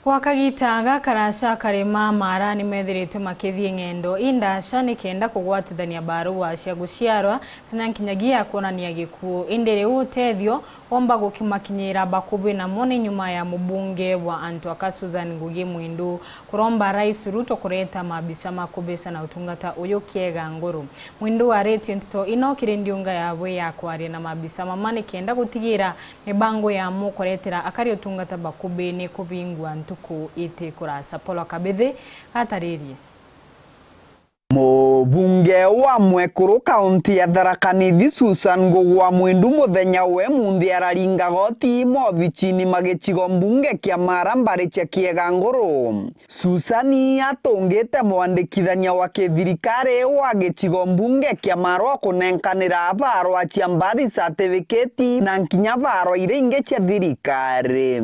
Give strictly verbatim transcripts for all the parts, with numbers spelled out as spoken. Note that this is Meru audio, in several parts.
Gwa kagita gaka, araca karima Mara ni methiritwe makithii ng'endo indaca ni kenda kugwatithania barua cia guciarwa kana nkinyagia ya kwonania gikuu. Indi riu utethio womba gukimakinyira bakubi namo ni nyuma ya mubunge wa antu aka Susan Ngugi Mwindu kuromba Rais Ruto kureta maabisa ma kubica na utungata uyu kiega nguru. Mwindu aritie nteto ino kiri ndiunga yawe ya kwaria na maabisa mama ni kenda gutigira mibango yamo kuretera akari utungata bakubi ni kubingwa ntuku iti kuraca. Paul Kabithi ataririe. Mubunge wa Mwekuru kaunti ya Tharaka Nithi Susan Ngugi wa Mwindu muthenya we munthi araringa goti mobichini ma gicigo mbunge kia Mara mbari cia kiega nguru. Susan atungite mwandikithania wa kithirikari wa gicigo mbunge kia Mara kunenkanira barua cia birth certificate na nkinya barua iria ingi cia thirikari.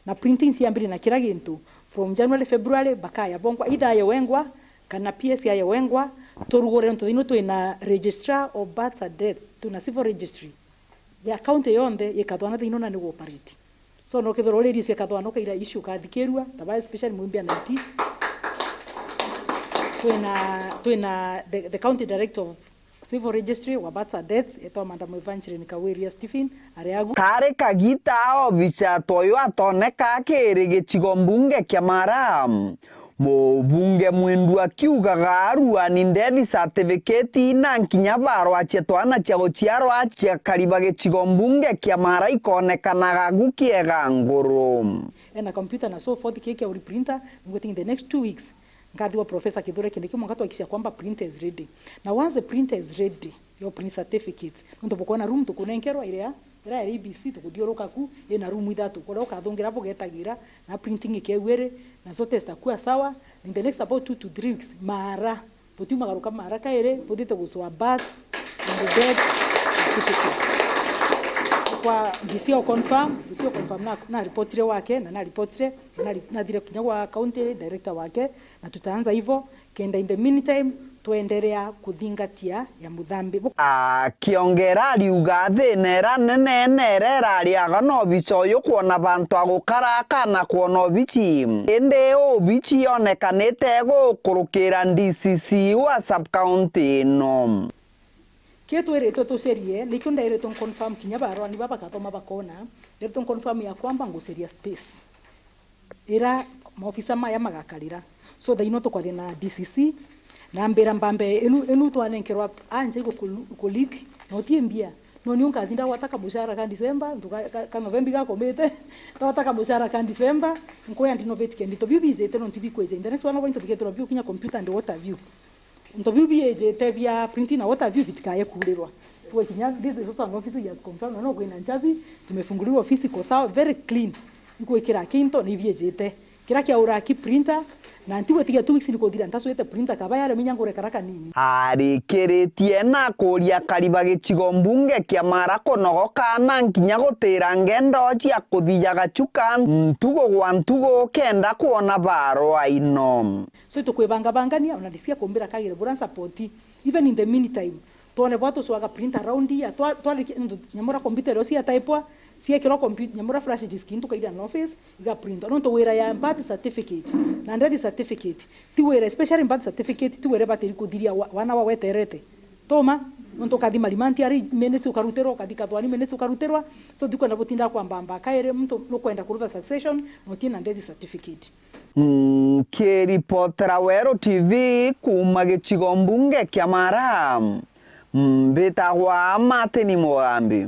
Na printing ciambire na kira gintu from January, February, bakaya bongwa, either aye wengwa kana P S aye wengwa, turugure nontu thinu twina registrar of births and deaths, twina civil registry ya county yonthe ikathwana thinu na ni gu operate. So no kethira uririe cia kathwana ukaira issue ukathikirua, taba especially mwimbi na iti. Twina, twina the, the county director of Civil Registry wa births and deaths, etwa Madam Evangeline Kawiria Stephen, ari agu. Kari kagita obicha toyo atoneka kiri gicigo mbunge kia Mara. Mubunge Mwindu akiugaga aruani death certificate na nkinya barua cia twana cia guciarwa cia kariba gicigo mbunge kia Mara ikonekanaga gu kiega nguru. Ena computer na so forth, kiki auri printer, I'm waiting in the next two weeks. Nkathirwa Professor Kithure Kindiki mwanka twahakikisha kwamba printer is ready. Na once the printer is ready, your print certificate, nontu bukwona room tukunenkerwa iria, iria ya A B C, tukuthiuruka ku, ina room ithatu, kuria ukathungira bugetagira, na printing ikeu iri, na so test akua sawa, in the next about two to three weeks, Mara, butiumagaruka Mara kairi, buthiite gucwa births and death certificate. Kwa D C o confirm, D C o confirm na, na reportire wake, na na reportire, na ri-, nathire kinya gwa county director wake, na tutaanza hivyo, kenda in the meantime, twendelea kuthingatia ya muthambi. Akiongera ariuga thina ira nene nere irariaga na obicha uyu kwona bantu a gukara kana kwona obichi. Indi obichi yonekanite gukurukira D C C wa sub-county ino. Kii twiritwe tucerie, nikio ndairitwe nconfirm kinya barwani baba bakathoma bakona, ndairitwe nconfirm ya kwamba nguceria space ira maofisa maya magakarira. So thaino tukwaria na D C C, na ambira mbambe inu, inu twanenkerwa anja igu ku, ku leak, na utie mbia. No niu nkathi ndagwata kamucara ka December, ntuka, ka, ka November igakomite, ndagwata kamucara ka December, nkuya ndi novate kenda into biu bijite nontu bikwija. In the next one hour into bikethirwa biu kinya computer and what have you. Into biu biijite bia printing na what have you bitikaye kuurirwa. Tuwe kinya, this is also an office he has confirmed, na no kwina nchabi, tumefunguliwa ofisi iko sawa, very clean. Ikwikira kinto ni biejite. Kira kiaura ki printer, na ntigwitigia two weeks ni kuthira ntacwite printer kaba yare minya ngure kara kanini. Arikiritie na kuria kariba gicigo mbunge kia Mara kunogoka na nkinya gutira ngendo cia kuthijaga chuka ntugu gwa ntugu kenda kwona barua ino. So itukwibangabangania, ona ndisia kumbira kagire bura support. Even in the meantime, twone bwa tucwaga print around here, twa-, twarikia, ndu-, nyamura computer irio cia typwa, ciekirwa compu-, nyamura flash disk, ntukaira na office, iga print. Nontu wira ya birth certificate na death certificate, ti wira, especially birth certificate, ti wira batiri kuthiria wa-, wana wa weterete. Toma, nontu ukathi marimanti ari minutes ukarutirwa, ukathi kathwani minutes ukarutirwa, so ndikwenda butinda kwamba mba kairi, muntu nukwenda kurutha succession, na utie na death certificate. Nkiripotera Weru T V kuuma gicigo mbunge kia Mara, mbitagwa Martin Mugambi.